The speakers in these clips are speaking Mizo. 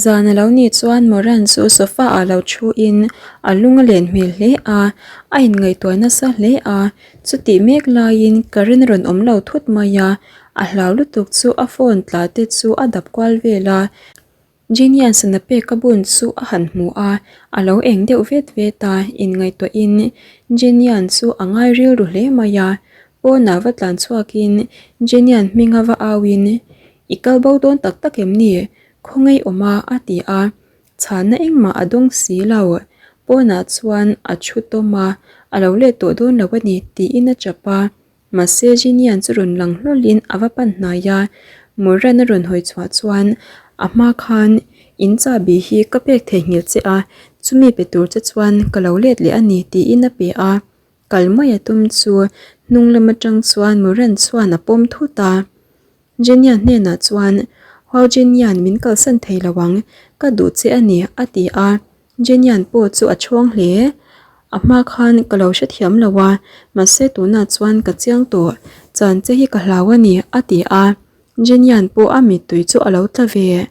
Zan a lo nih chuan Moran chu sofa ah lo thu in a lung a len hmel hle a, a inngaihtuah nasa hle a, chutih mek laiin current a rawn awm lo thut mai a, a hlau lutuk chu a phone tla te chu a dap kual vel a. Genian sana pek a bun chu a han hmu a, a lo eng deuh vet vet a, inngaihtuahin Genian chu a ngai rilru hle mai a, pawnah va tlan chhuakin Genian hminga va auin, I kal bo dawn tak tak em ni? Khawngaih awm a, a ti a, chhanna engmah a dawng si lo. Pawnah chuan a thu tawm a, a lo let tawh dawn lo a ni, tiin a chap a. Mahse Genian chu rawn lang hlawlhin a va pan hnai a, Moran a rawn hawi chhuah chuan a hma khan in chahbi hi ka pek theihnghilh che a, chumi pe tur che chuan ka lo let leh a ni tiin a pe a. Kal mai a tum chu hnung lam atang chuan Moran chuan a pawm thut a. Genian hnenah chuan, Huau Genian min kalsan thei lo ang, ka duh che a ni a ti a. Genian pawh chu a chhuang hle. A hma khan ka lo hrethiam lo a, mahse tunah chuan ka chiang tawh, chan che hi ka hlau a ni, a ti a. Genian pawh a mittui chu a lo tla ve.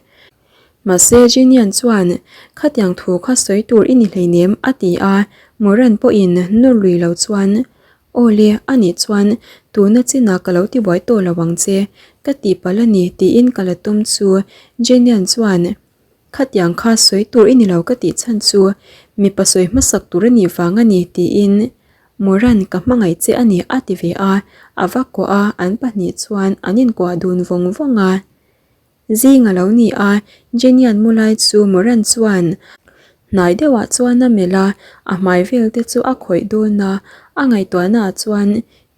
Mahse Genian chuan, Khatiang thu kha sawi tur i ni hleinem, a ti a. Moran pawhin nawr lui lo chuan, Aw le, anih chuan tuna chinah ka lo tibuai tawh lo ang che, ka tihpalh a ni, tiin ka la tum chu Genian chuan, Khatiang kha sawi tur i ni lo ka tih chhan chu mipa sawi hmasak tur a nih vang a ni tiin Moran ka hmangaih che a ni a ti ve a, a va kuah a, an pahnih chuan an inkuah dun vawng vawng a. Zing a lo ni a, Jenny-a'n mu lai chu Moran chuan hnai deuhah chuan a melh a, a hmai vel te chu a khawih dawn a, a ngaihtuahnaah chuan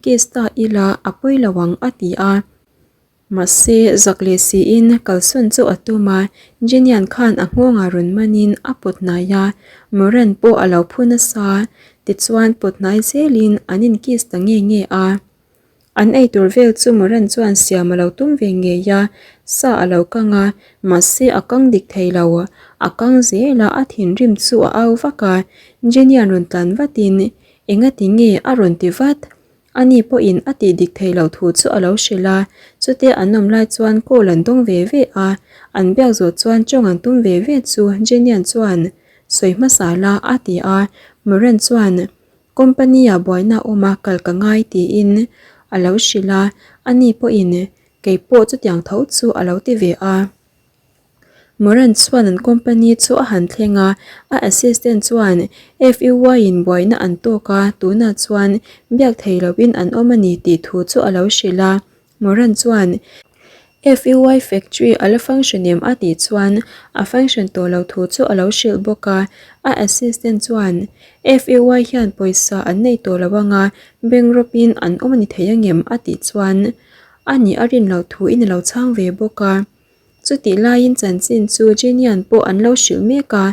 kiss ta ila a pawi lo ang a ti a. Mahse, zak leh siin kalsawn chu a tum a, Genian khan a nghawngah rawn manin a pawt hnai a, Moran pawh a lo phu nasa, tichuan pawt hnai zelin an in kiss ta nge nge a. An eitur vel chu Moran chuan siam a lo tum ve ngei a, sa a lo kang a, mahse a kang dik thei lo, a kang zel a, a thinrim chu a au vak a, Genian rawn tlan vatin, Engati nge a rawn ti vat? Ani pawhin a tih dik thei loh thu chu a lo hrilh a, chutia an awm lai chuan call an dawng ve ve a, an biak zawh chuan tawng an tum ve ve chu Jenian chuan sawi hmasa la a ti a, Moran chuan company ah buaina a awm a kal ka ngai tiin a lo hrilh a, ani pawhin kei pawh chutiang tho chu a lo ti ve a. Moran chuan an company chu a han thleng a, a assistant chuan FUY in buaina an tawk a, tunah chuan biak thei loin an awm a ni tih thu chu a lo hrilh a. Moran chuan FUY factory a la function em a tih chuan a function tawh lo thu chu a lo hrilh bawk a, a assistant chuan FUY hian pawisa an nei tawh lo anga bank rawpin an awm a ni thei angem a tih chuan a nih a rin loh thuin a lo chhang ve bawk a. Chutih laiin chanchin chu Genian pawh an lo hrilh mek a,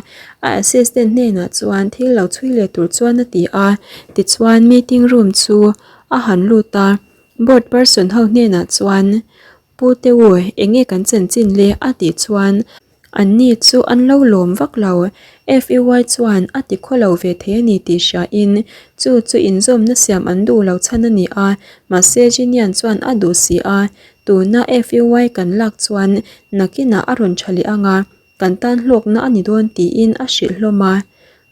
a assistant hnenah chuan thil lo chhui leh tur chuan a ti a, tichuan meeting room chu a han lut a, board person ho hnenah chuan Pu te u enge kan chanchin le a tih chuan anni chu an lo lawm vak lo, FUY chuan a ti khaw lo ve thei a ni tih hriain chu chu inzawmna siam an duh lo chhan a ni a, mahse Genian chuan a duh si a, Tuna FUY kan lak chuan nakinah a rawn tha leh ang a, kan tan hlawkna a ni dawn tiin a hrilh hlawm a.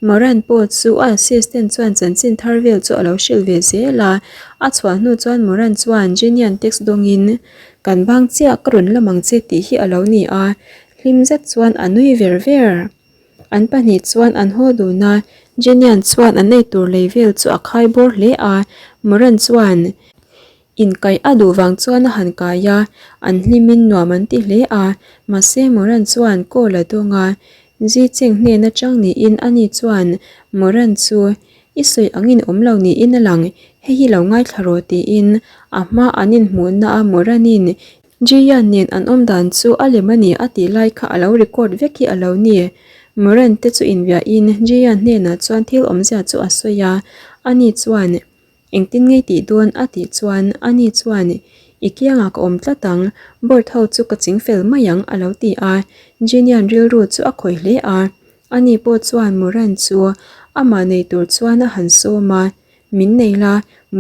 Moran pawh chu a assistant chuan chanchin thar vel chu a lo hrilh ve zel a, a chhuah hnu chuan Moran chuan Genian text dawngin, Kan bang chiah ka rawn lam ang che tih hi a lo ni a, hlim zet chuan a nui ver ver. An pahnih chuan an haw dun a, Genian chuan a nei tur lei vel chu a khai bawr hle a, Moran chuan, Inkaih a duh vang chuan a han kai a, an hlimin nuam an ti hle a, mahse Moran chuan call a dawng a, Ji Cheng hnen atang niin ani chuan Moran chu i sawi angin awm lo niin a lang, hei hi lo ngaithla rawh tiin a hma an inhmuhna a Moranin Ji Yan nen an awm dan chu a lem a ni a tih lai kha a lo record vek hi a lo ni. Moran te chu inbiahin Ji Yan hnenah chuan thil awmzia chu a sawi a, ani chuan Engtin ngei tih dawn a tih chuan ani chuan I kiangah ka awm tlat ang, board ho chu ka ching fel mai ang a lo ti a, Genian rilru chu a khawih hle a, ani pawh chuan Moran chu amah nei tur chuan a han sawm a, Min nei la,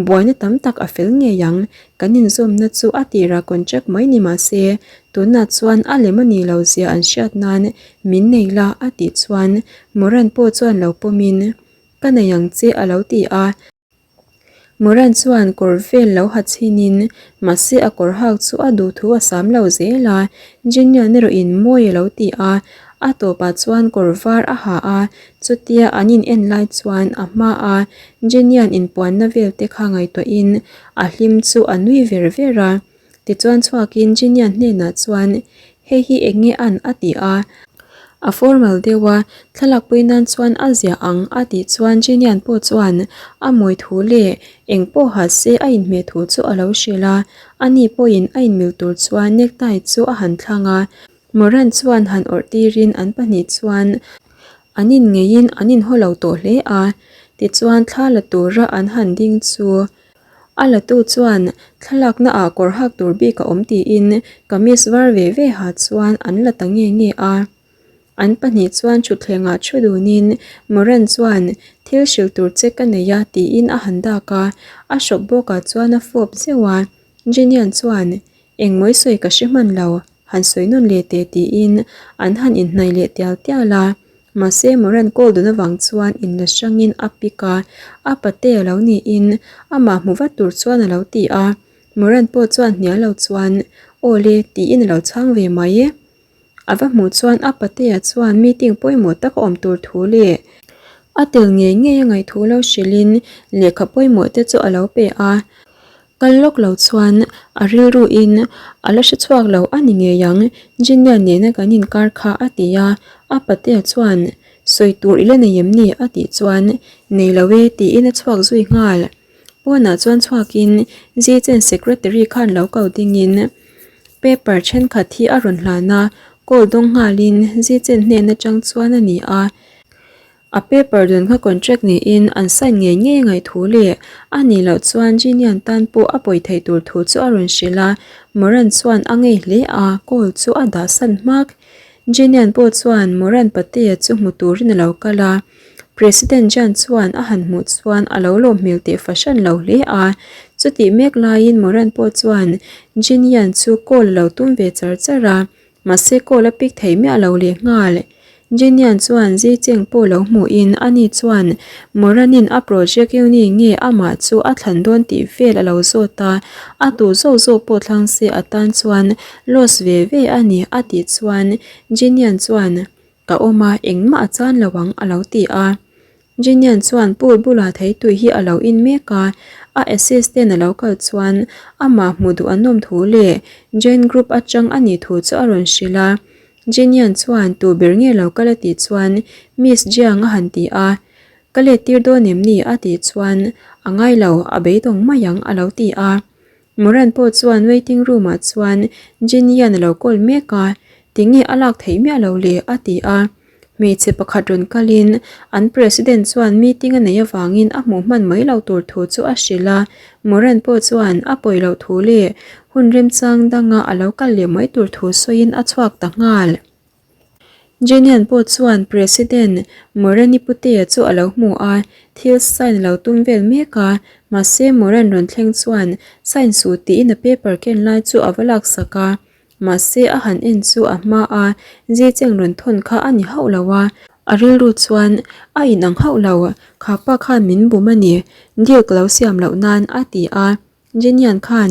buaina tam tak a fel ngei ang. Kan inzawmna chu a tirah contract mai ni mah se, tunah chuan a lem a nih lo zia an hriat nan min nei la a tih chuan Moran pawh chuan lo pawmin, Ka nei ang che a lo ti a. Moran chuan kawr vel lo ha chhinin, mahse a kawr hak chu a duh thu a sam lo zel a, Genian erawhin mawi a lo ti a, a tawpah chuan kawr var a ha a, chutia an in en lai chuan a hma a Genian inpuanna vel te kha ngaihtuahin a hlim chu a nui ver ver a. Tichuan chhuakin Genian hnenah chuan, Hei hi eng nge an? a ti a. A formal deuh a, thlalakpui nan chuan a ziah ang a tih chuan Genian pawh chuan a mawi thu leh eng pawh ha se a inhmeh thu chu a lo hrilh a. Ani pawhin a inmil tur chuan necktie chu a han thlang a. Moran chuan han awrh tirin an pahnih chuan an inngeiin an inhaw lo tawh hle a. Tichuan thla la tura an han ding chu A latu chuan thlalakna ah kawr hak tur bik a awm tiin kamis var ve ve ha chuan an la ta nge nge a. An pahnih chuan thutthleng ah thu dunin Moran chuan thil hrilh tur che ka nei a tiin a han dak a, a hrawk bawk ah chuan a fawp zeuh a. Genian chuan Engmawi sawi ka hre hman lo, han sawi nawn leh teh tiin an han inhnaih leh tial tial a. Mahse Moran call dun avang chuan inla hrangin a pick a, a pate a lo niin amah hmu vat tur chuan a lo ti a. Moran pawh chuan hnial lo chuan Aw le tiin a lo chhang ve mai. A va hmuh chuan a patea chuan meeting pawimawh tak a awm tur thu leh a tel ngei ngei a ngaih thu lo hrilhin lehkha pawimawh te chu a lo pe a. Kal lawk lo chuan a rilru in a la hre chhuak lo a ni ngei ang, Jinya nena kan inkar kha a ti a, a patea chuan sawi tur i la nei em ni a tih chuan nei lo e tiin a chhuak zui nghal. Pawnah chuan chhuakin Zichen secretary khan lo ko dingin paper thenkhat hi a rawn hlan a, call dawng nghalin Zichen hnen atang chuan a ni a. A paper dun kha contract niin an sign ngei ngei a ngaih thu leh a nih loh chuan Ginian tan pawh a pawi theih tur thu chu a rawn hrilh a, Moran chuan a ngei hle a, call chu a dah san hmak. Ginian pawh chuan Moran patea chu hmu turin a lo kal a, President Jan chuan a han hmuh chuan a lo lawm hmel teh fahran lo hle a, chutih mek laiin Moran pawh chuan Ginian chu call a lo tum ve char char a, Mahse call a pick thei miah lo leh nghal. Genian chuan Zicheng pawh lo hmuhin ani chuan Moranin a project uni nge amah chu a thlan dawn tih vel a lo zawt a, a tu zawk zawk pawh thlang se a tan chuan loss ve ve a ni a tih chuan Genian chuan ka awm a engmah a chan lo ang a lo ti a. Genian chuan pool bulah theitui hi a lo in mek a, a assistant a lo kal chuan amah hmuh duh a nawm thu leh Jane group atang a nih thu chu a rawn hrilh a. Genian chuan tu ber nge lo kal a tih chuan Miss Jiang a han ti a, Ka let tir dawn em ni a tih chuan a ngai lo, a beidawng mai ang a lo ti a. Moran pawh chuan waiting room ah chuan Genian a lo call mek a, tinge a lak theih miah lo le a ti a. Hmeichhe pakhat rawn kalin an president chuan meeting a neih avangin a hmuh hman mai lo tur thu chu a hrilh a, Moran pawh chuan a pawi loh thu leh hun remchang danga a lo kal leh mai tur thu sawiin a chhuak ta nghal. Genian pawh chuan President Morani Putea chu a lo hmu a, thil sign a lo tum vel mek a, mahse Moran rawn thleng chuan sign suh tiin a paper ken lai chu a va laksak a. Mahse a han en chu a hma a Zicheng rawn thawn kha a ni hauh lo a, a rilru chuan a inang hauh lo, kha pa khan min bum a ni, deal ka lo siam loh nan a ti a, Genian khan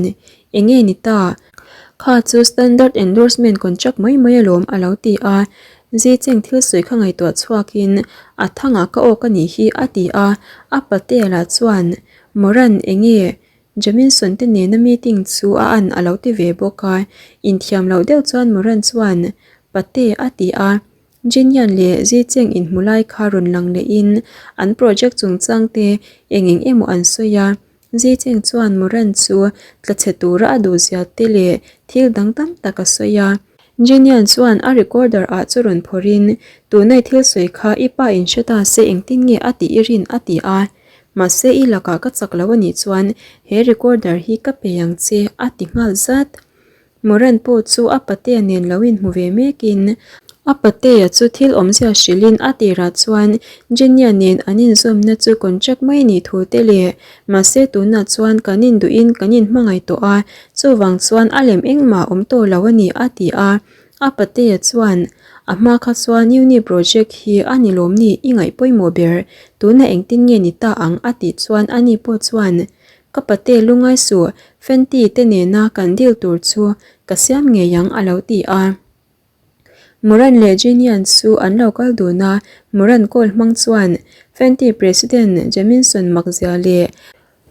eng nge ni ta, kha chu standard endorsement contract mai mai alawm a lo ti a, Zicheng thil sawi kha ngaihtuah chhuakin a thangah ka awk a nih hi a ti a, a patea lah chuan Moran eng nge Jaminson te nena meeting chu a an a lo ti ve bawk a, inthiam loh deuh chuan Moran chuan Pate a ti a, Jinyan leh Zicheng inhmu lai kha rawn lang lehin an project chungchang te eng eng emaw an sawi a, Zicheng chuan Moran chu tla chhe tura a duhzia te leh thil dang tam tak a sawi a. Jinyan chuan a recorder ah chu rawn phawrhin tunai thil sawi kha i pa in hre ta se engtin nge a tih i rin a ti a. Mahse i lakah ka chak lo a nih chuan he recorder hi ka pe ang che a ti nghal zat. Moran pawh chu a patea nen lo inhmu ve mekin. A patea chu thil awmzia hrilhin a tirah chuan Jenia nen an inzawmna chu contract mai nih thu te leh mahse tunah chuan kan induhin kan inhmangaih tawh a, chuvang chuan a lem engmah a awm tawh lo a ni a ti a. A patea chuan a hma kha chuan Uni project hi a ni lawm ni i ngaih pawimawh ber, tunah engtin nge ni ta ang a tih chuan ani pawh chuan ka pate lungai suh Fenty te nena kan deal tur chu ka siam ngei ang a lo ti a. Moran leh Jinian chu an lo kal dun a, Moran call hmang chuan Fenty President Jaminson makzia leh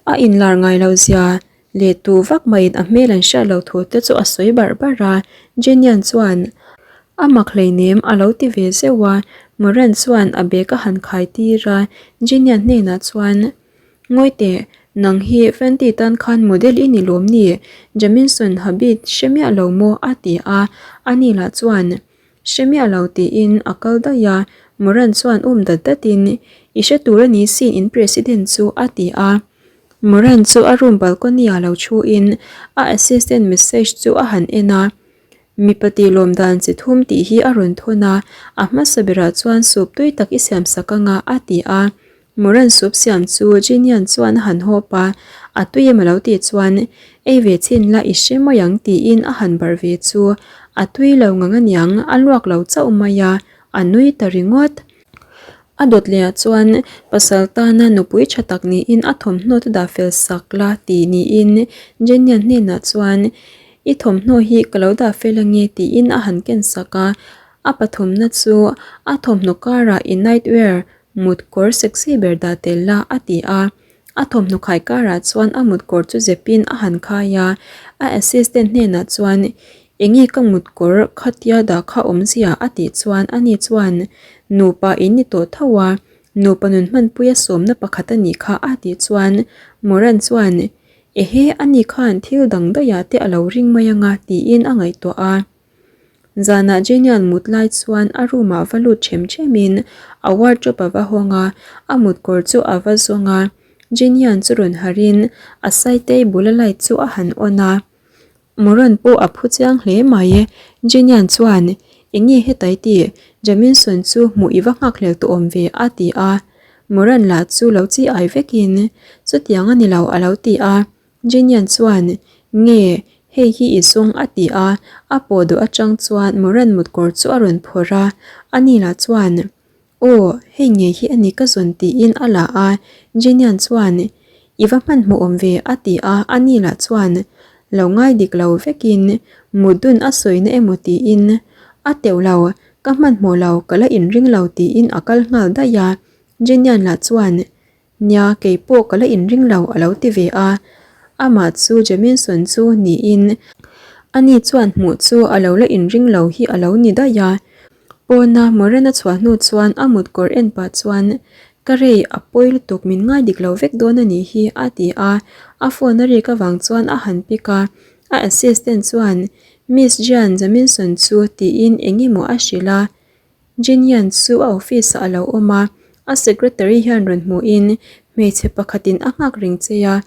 a inlar ngai lo zia leh tu vak maiin a hmel an hriat lo thu te chu a sawi barh barh a, Jinian chuan a mak hleinem a lo ti ve zeuh a, Moran chuan a bag a han khai tir a, Jinian hnenah chuan. Ngawi teh, nang hi Fenty tan khan model i ni lawm ni? Jaminson habit hre miah lo maw? a ti a, ani lah chuan hre miah lo tiin a kal daih a, Moran chuan um dat datin I hre tur a ni sin in president chu a ti a. Moran chu a room balcony ah lo thuin a assistant message chu a han en a, Mipa tih lawm dan chi thum tih hi a rawn thawn a, a hmasa berah chuan soup tui tak i siam sak anga a ti a. Moran soup siam chu Ginian chuan a han hawp a, a tui em a lo tih chuan ei ve chhin la i hre mai ang tiin a han barh ve chu a tui lo ngang aniang a luak lo chauh mai a, a nui ta ringawt. A dawt leh ah chuan pasal tana nupui tha tak niin a thawmhnaw te dah fel sak la tih niin Genian hnenah chuan i thawmhnaw hi ka lo dah fel ange tiin a han ken sak a, a pathumna chu a thawmhnaw karah i night wear mut kawr sexy ber dah tel la a ti a, a thawmhnaw khai karah chuan a mut kawr chu zepin a han khai a, a assistant hnenah chuan Enge ka mut kawr khatia dah kha awmzia a tih chuan ani chuan nupa in ni tawh tho a, nupa nun hmanpuia sawmna pakhat a nih kha a tih chuan Moran chuan Ehe ani khan thil dang daihah te a lo ring mai anga tiin a ngaihtuah a. Zanah Jenian mut lai chuan a room ah va lut them them in a wardrobe a va hawng a, a mut kawr chu a va zawng a, Jenian chu rawn harh in a saitei bul a light chu a han on a, Moran pawh a phu chiang hle mai. Jenian chuan, Enge hetai ti? Jaminson chu hmuh i va nghak hlel tawh awm ve a ti a. Moran lah chu lo chi ai vekin, Chutiang a ni lo a lo ti a. Jenian chuan, Nge, hei hi i zawng a ti a, a pawh dawh atang chuan Moran mutkawr chu a rawn phawrh a, ani lah chuan, Aw, hei ngei hi a ni ka zawn tiin a la a, Jenian chuan, I va hmanhmawh awm ve a ti a, ani lah chuan, Lo ngai dik lo vekin mut dun a sawina emaw tiin, A teuh lo, ka hmanhmawh lo, ka la inring lo tiin a kal nghal daih a, Jenian lah chuan, Nia, kei pawh ka la inring lo a lo ti ve a. Amah chu Jaminson chu niin ani chuan hmuh chu a lo la inring lo hi a lo ni daih a. Pawna Moran a chhuah hnu chuan a mut kawr en pah chuan Ka rei, a pawi lutuk min ngai dik lo vek dawn a nih hi a ti a. A phone a rik avang chuan a han pick a. A assistant chuan Miss Jian Jaminson chu tiin eng emaw a hrilh a. Jinian chu a office ah a lo awm a, a secretary hian rawn hmuhin hmeichhe pakhatin a nghak reng che a,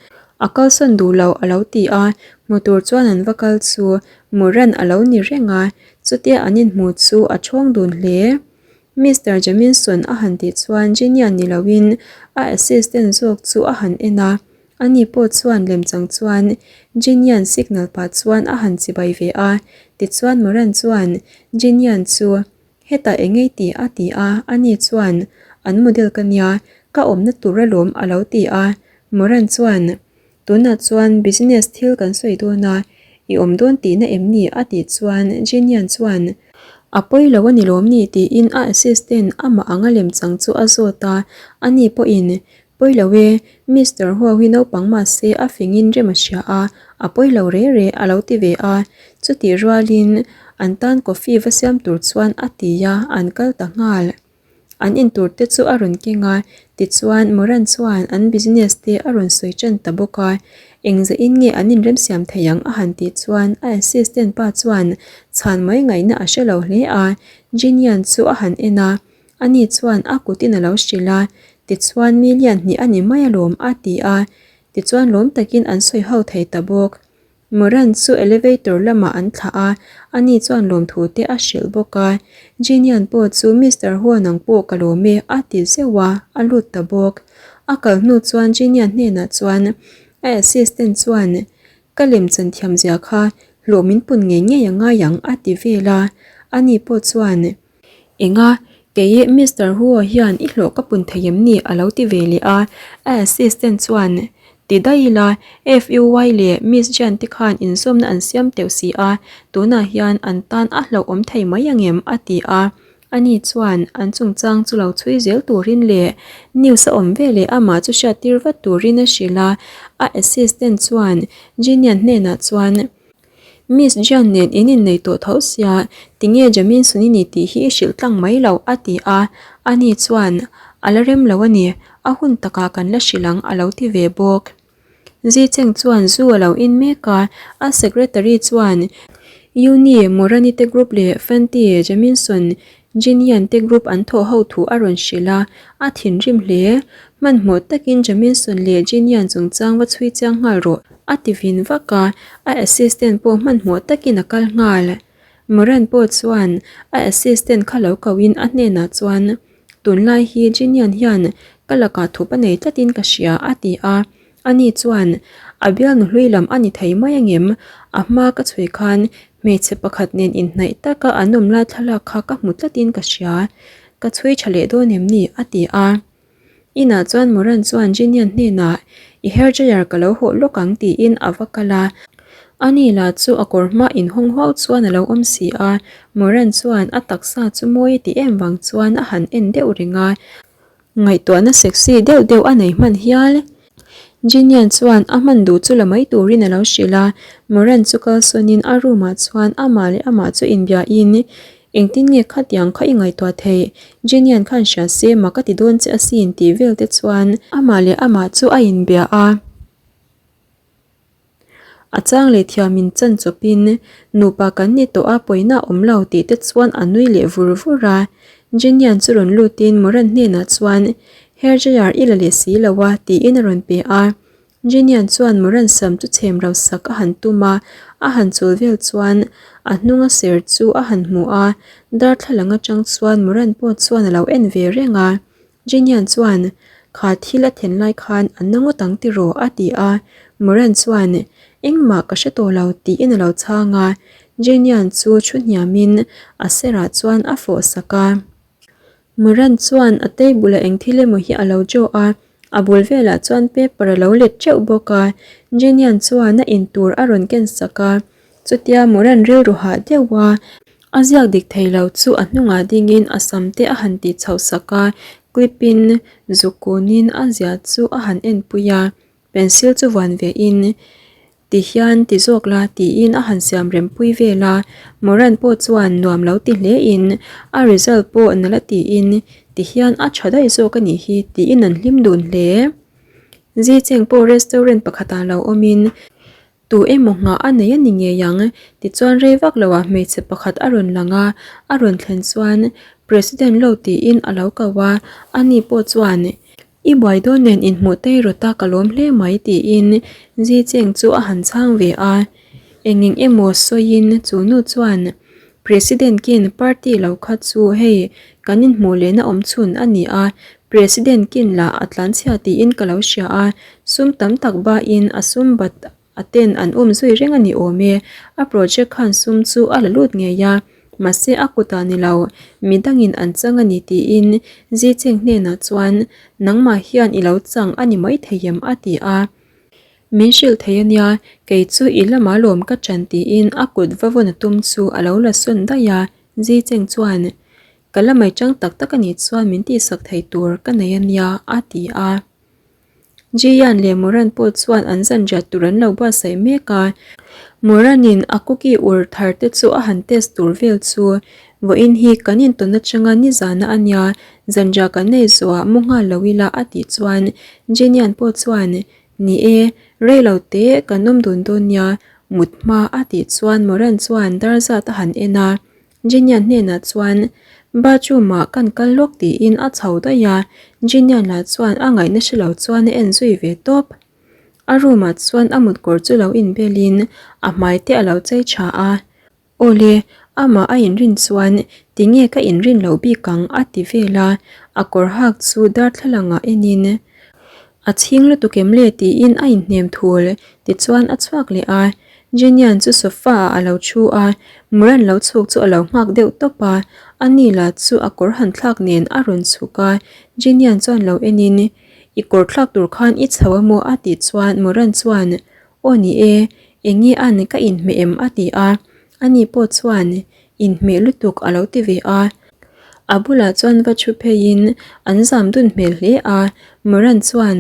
a kalsawn duh lo a lo ti a, hmu tur chuan an va kal chu Moran a lo ni reng a, chutia an inhmu chu a thawng dun hle. Mister Jaminson a han tih chuan Jinian ni loin a assistant zawk chu a han en a, ani pawh chuan lemchang chuan Jinian signal pah chuan a han chibai ve a, tichuan Moran chuan Jinian chu Hetah eng ei tih a ti a, ani chuan, An model ka nia, ka awmna tur alawm a lo ti a. Moran chuan, Tunah chuan business thil kan sawi dawn a, i awm dawn tihna em ni? a tih chuan Jinian chuan, A pawi lo a ni lawm ni? tiin a assistant amah anga lemchang chu a zawt a, ani pawhin, Pawi lo e, Mister Huau hi naupang mahse a fingin rem a hria a, a pawi lo re re a lo ti ve a. Chutih rualin an tan coffee va siam tur chuan a ti a, an kal ta nghal. An in tur te chu a rawn keng a, tichuan Moran chuan an business te a rawn sawi tan ta bawk a. Engzah-in nge an inremsiam thei ang a han tih chuan a assistant pa chuan chhan mai ngaihna a hre lo hle a, Ginian chu a han en a. Ani chuan a kutin a lo hrilh a, tichuan mi lian hnih a ni mai alawm a ti a, tichuan lawm takin an sawi ho thei ta bawk. Moran chu elevator lamah an thlah a, ani chuan lawmthu te a hrilh bawk a. Genian pawh chu Mister Huan ang pawh ka lawm e a ti zeuh a, a lut ta bawk. A kal hnu chuan Genian hnenah chuan a assistant chuan Ka lem chan thiam zia kha hlawh min pun ngei ngei a ngai ang a ti vel a, ani pawh chuan Enga, kei Mister Huo hian i hlawh ka pun thei em ni? a lo ti ve leh a, a assistant chuan Ti daih ila, FUY leh Miss Jan te khan inzawmna an siam teuh si a, tunah hian an tan a hlauh awm thei mai angem? a ti a, ani chuan an chungchang chu lo chhui zel turin leh news a awm veleh amah chu hriattir vat turin a hrilh a, a assistant chuan Genian hnenah chuan Miss Jian nen in innei tawh tho sia, tinge Jamin Sunini tih hi i hrilh tlang mai loh a ti a, ani chuan a la rem lo a ni, a hun takah kan la hrilh ang a lo ti ve bawk. Zicheng chuan zu a lo in mek a, a secretary chuan Yuni Morani te group leh Fanti Jaminson Jinian te group an thawh ho thu a rawn hrilh a, a thinrim hle. Hmanhmawh takin Jaminson leh Jinian chungchang va chhui chiang nghal rawh a ti vin vak a, a assistant pawh hmanhmawh takin a kal nghal. Moran pawh chuan a assistant kha lo kohin a hnenah chuan Tunlai hi Jinian hian ka lakah thup a nei tlatin ka hria a ti a, ani chuan a bialnu hlui lam a ni thei mai angem? A hma ka chhui khan hmeichhe pakhat nen inhnaih taka an awm lai thlalak kha ka hmu tlatin ka hria, ka chhui tha leh dawn em ni? a ti a. Inah chuan Moran chuan Jinian hnenah I hair dryer ka lo hawh lawk ang tiin a va kal a. Ani lah chu a kawr hma inhawng huau chuan a lo awm si a, Moran chuan a taksa chu mawi a ti em vang chuan a han en deuh reng a, ngaihtuahna sexy deuh deuh a nei hman hial. Ginian chuan a hman duh chu la mai turin a lo hrilh a, Moran chu kalsawnin a room ah chuan amah leh amah chu inbiahin Engtin nge khatiang kha i ngaihtuah theih? Ginian khan hria se mak a ti dawn che asin tih vel te chuan amah leh amah chu a inbia a. A chang leh thiamin chan chawpin nupa kan ni tawh a pawina a awm lo tih te chuan a nui leh vur vur a. Ginian chu rawn lutin Moran hnenah chuan hair dryer i la leh si lo a tiin a rawn pe a. Ginian chuan Moran sam chu chhem ro sak a han tum a, a han chul vel chuan a hnunga ser chu a han hmu a, darthlalang atang chuan Moran pawh chuan a lo en ve reng a. Genian chuan, Kha thil a then lai khan a na ngawt ang tiraw? a ti a. Moran chuan, Engmah ka hre tawh lo tiin a lo chhang a. Genian chu thu hniamin a serah chuan a fawh sak a. Moran chuan a table-a eng thil emaw hi a lo draw a, a bul velah chuan paper a lo let teuh bawk a. Genian chuan a intur a rawn ken sak a. Chutia Moran rilru hah deuh a. A ziak dik thei lo chu a hnungah dingin a sam te a han tih chhoh sak a, clip in zuk kunin a ziah chu a han enpui a, pencil chu vuan ve in ti hian ti zawk la tiin a han siam rem pui vel a, Moran pawh chuan nuam lo ti hle in a result pawh nala tiin ti hian a tha daih zawk a nih hi tiin an hlim dun hle. Zicheng pawh restaurant pakhatah lo awmin Tu emaw nghah a nei a ni ngei ang. Tichuan rei vak loah hmeichhe pakhat a rawn lang a, a rawn thlen chuan President lo tiin a lo ko a, ani pawh chuan I buai dawn nen inhmuh tei rawt a ka lawm hle mai tiin Zi Cheng chu a han chhang ve a. Eng eng emaw sawiin chu nu chuan President kin party lo kha chu hei kan inhmuh lehna awm chhun a ni a, President kin lah a tlanchhia tiin ka lo hria a, sum tam tak bain a sum bat a ten an um zui reng a ni awm e, a project khan sum chu a la lut ngei a, mahse a kutah ni lo, midangin an chang a ni tiin Zicheng hnenah chuan nangmah hian i lo chang a ni maithei em a ti a. Min hrilh thei a nia, kei chu i lamah lawm ka ṭan tiin a kut va vawn a tum chu a lo la sawn daih a, Zicheng chuan, Ka la mai ṭang tak tak a nih chuan min tihsak thei tur ka nei a nia, a ti a. Jiyan leh Moran pawh chuan an zanriat tur an lo buatsaih mek a, Moranin a cookie ur thar te chu a han test tur vel chu vawiin hi kan intawn atanga nizana a nia, zanriah kan nei zawhah mu nghal lo ila a tih chuan Jenian pawh chuan Ni e, rei lo te kan awm dun dawn nia, mut hma a tih chuan Moran chuan dar zat a han en a, Jenian hnenah chuan bathroom ah kan kal lawk tiin a chho daih a, Jenian lah chuan a ngaihna hre lo chuan a en zui ve tawp. A room ah chuan a mutkawr chu lo inbel in a hmai te a lo chei tha a. Awle, amah a inrin chuan tinge ka inrin loh bik ang a ti vel a, a kawr hak chu darthlalang ah en in a chhing lutuk em le tiin a inhnem thul tichuan a chhuak leh a. Jenian chu sofa ah a lo thu a, Muran lo chhuk chu a lo nghak deuh tawp a, a ni lah chu a kawr han thlak nen a rawn chhuk a, Jenian chuan lo en in I kawr thlak tur khan i chho a maw a tih chuan Muran chuan Aw ni e, eng nge an ka inhmeh em a ti a, ani pawh chuan inhmeh lutuk a lo ti ve a. A bulah chuan va thu pheiin an zam dun hmel hle a, Moran chuan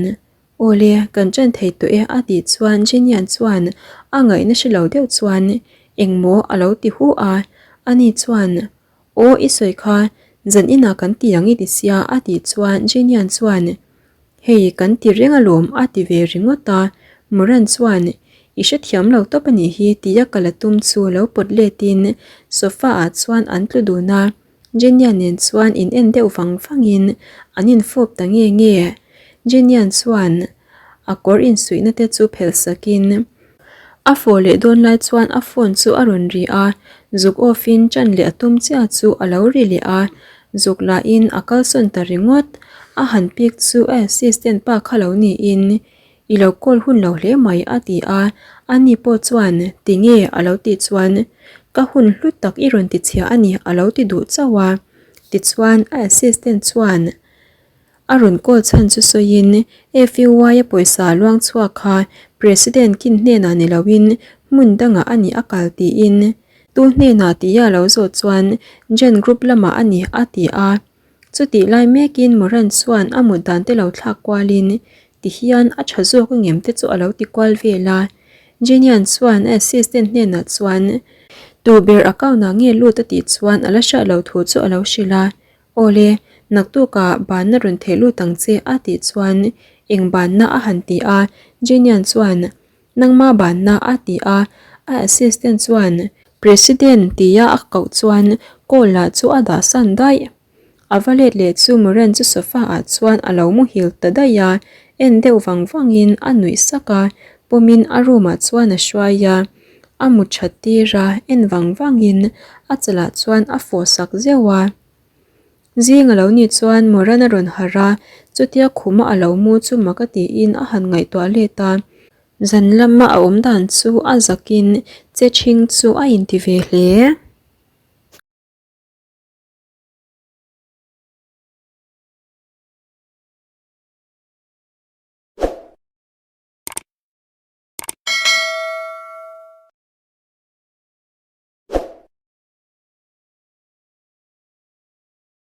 Aw le, kan ṭan thei tawh e a tih chuan Jenian chuan a ngaihna hre lo deuh chuan engmaw a lo ti hu a, ani chuan Aw i sawi kha, zan inah kan ti ang i ti sia a tih chuan Jenian chuan Hei kan ti reng alawm a ti ve ringawt a, Moran chuan I hrethiam lo tawp a nih hi tia kal a tum chu lo pawt letin sofa ah chuan an tlu dun a, Jenian nen chuan in en deuh vang vangin an infawp ta nge nge. Jenian chuan a kawr insuihna te chu phelh sakin a fawh leh dawn lai chuan a phone chu a rawn ri a, zuk off in ṭan leh a tum chiah chu a lo ri leh a, zuk lahin a kalsawn ta ringawt. A han pik chu a assistant pa kha lo niin I lo call hun lo hle mai a ti a, ani pawh chuan tinge a lo tih chuan ka hun hlu tak i rawn ti chhia a ni a lo ti duh chauh a, tichuan a assistant chuan A rawn call chhan chu sawiin FUY-a pawisa luang chhuak kha President kin hnenah ni loin hmun dangah a nih a kal tiin tu hnenah tia lo zawh chuan Jen Group lamah a ni a ti a. Chutih lai mekin Moran chuan a mut dan te lo thlak kualin tihian a tha zawk a ngem te chu a lo ti kual vel a. Jenian chuan a assistant hnenah chuan tu ber account ah nge lut a tih chuan a la hriat lo thu chu a lo hrilh a. Awle, naktukah banna rawn theh lut ang che a tih chuan eng banna a han ti a, Jenian chuan nangma banna a ti a, a assistant chuan President tia a koh chuan call lah chu a dah san daih. A va let leh chu Moran chu sofa ah chuan a lo muhil ta daih a, en deuh vang vangin a nuih sak a, pawmin a room ah chuan a hruai a, a mu that tir a, en vang vangin a chalah chuan a fawh sak zeuh a. Zing a lo nih chuan Moran a rawn harh a, chutia khuma a lo mu chu mak a tiin a han ngaihtuah let a. Zan lama a awm dan chu a zakin che ṭhing chu a inti ve hle.